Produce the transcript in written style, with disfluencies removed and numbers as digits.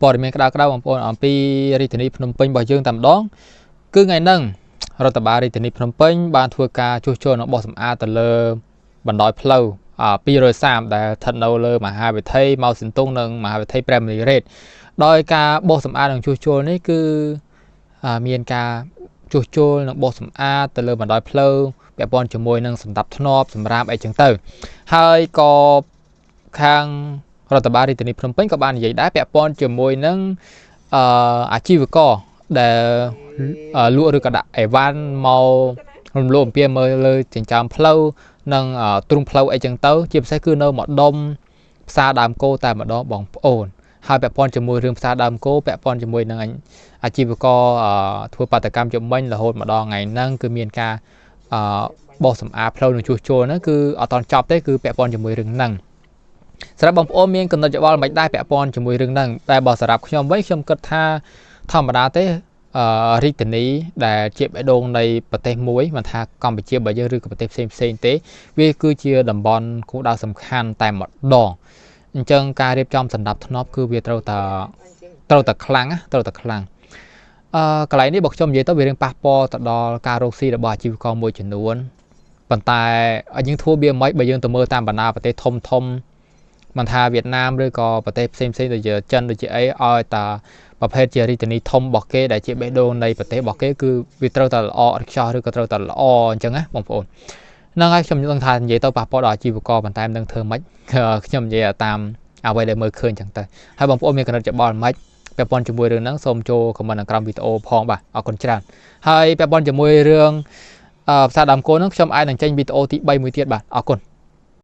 ព័ត៌មានក្តៅៗបងប្អូនអំពីរាជធានីភ្នំពេញរបស់យើងតែម្ដងគឺថ្ងៃហ្នឹងរដ្ឋបាលរាជធានីភ្នំពេញបានធ្វើការជួសជុលនិងបោសសម្អាតទៅលើបណ្ដោយផ្លូវ230ដែលស្ថិតនៅលើមហាវិថីម៉ៅសិនតុងនិងមហាវិថីព្រះមុនីរ៉េតដោយការបោសសម្អាតនិងជួសជុលនេះគឺមានការជួសជុលនិងបោសសម្អាតទៅលើបណ្ដោយផ្លូវពាក់ព័ន្ធជាមួយនឹងសម្ដាប់ធ្នាប់សម្រាមអីចឹងទៅហើយក៏ខាងរដ្ឋបាលរាជធានីភ្នំពេញក៏បាននិយាយដែរពាក់ព័ន្ធជាមួយនឹងអាជីវករដែលលក់ឬក៏ដាក់អីវ៉ាន់មករំលោភអំពានមើលលើចិញ្ចើមផ្លូវនិងទ្រុងផ្លូវអីចឹងទៅជាពិសេសគឺនៅម្ដុំផ្សារដើមគោតែម្ដងបងប្អូនហើយពាក់ព័ន្ធជាមួយរឿងផ្សារដើមគោពាក់ព័ន្ធជាមួយនឹងអាជីវករធ្វើបាតកម្មជំមិញរហូតមកដល់ថ្ងៃហ្នឹងគឺមានការបោសសម្អាតផ្លូវនិងជួសជុលហ្នឹងគឺអត់តន់ចប់ទេគឺពាក់ព័ន្ធជាមួយរឿងហ្នឹងសម្រាប់បងប្អូនមានកំណត់យោបល់មិនដែរពាក់ព័ន្ធជាមួយរឿងហ្នឹងតែបើសម្រាប់ខ្ញុំវិញខ្ញុំគិតថាធម្មតាទេរាជធានីដែលជាបេះដូងនៃប្រទេសមួយមិនថាកម្ពុជាបើយើងឬក៏ប្រទេសផ្សេងផ្សេងទេវាគឺជាតំបន់គោលដៅសំខាន់តែម្ដងអញ្ចឹងការរៀបចំសម្ដាប់ធ្នាប់គឺវាត្រូវតែខ្លាំងត្រូវតែខ្លាំងកន្លែងនេះបើខ្ញុំនិយាយទៅវារឿងប៉ះពាល់ទៅដល់ការរកស៊ីរបស់អាជីវករមួយចំនួនប៉ុន្តែយើងធ្វើវាមិនបើយើងទៅមើលតាមបណ្ដាប្រទេសធំធំមិនថាវៀតណាមឬក៏ប្រទេសផ្សេងផ្សេងដូចជាចិនដូចជាអីឲ្យតាប្រភេទជារាជធានីធំរបស់គេដែលជាបេះដូងនៃប្រទេសរបស់គេគឺវាត្រូវតែល្អឥតខ្ចោះឬក៏ត្រូវតែល្អអញ្ចឹងណាបងប្អូនហ្នឹងហើយខ្ញុំនឹងថានិយាយទៅប៉ះពាល់ដល់អាជីវករប៉ុន្តែមិនដឹងធ្វើម៉េចខ្ញុំនិយាយតាមអ្វីដែលមើលឃើញអញ្ចឹងទៅហើយបងប្អូនមានកំណត់យោបល់ម៉េចពាក់ព័ន្ធជាមួយរឿងហ្នឹងសូមចូល comment នៅក្រោមវីដេអូផងបាទអរគុណច្រើនហើយពាក់ព័ន្ធជាមួយរឿងផ្សារដើមគោហ្នឹងខ្ញុំអាចនឹងចេញវីដេអូទី3មួយទៀតបាទអរគុណ។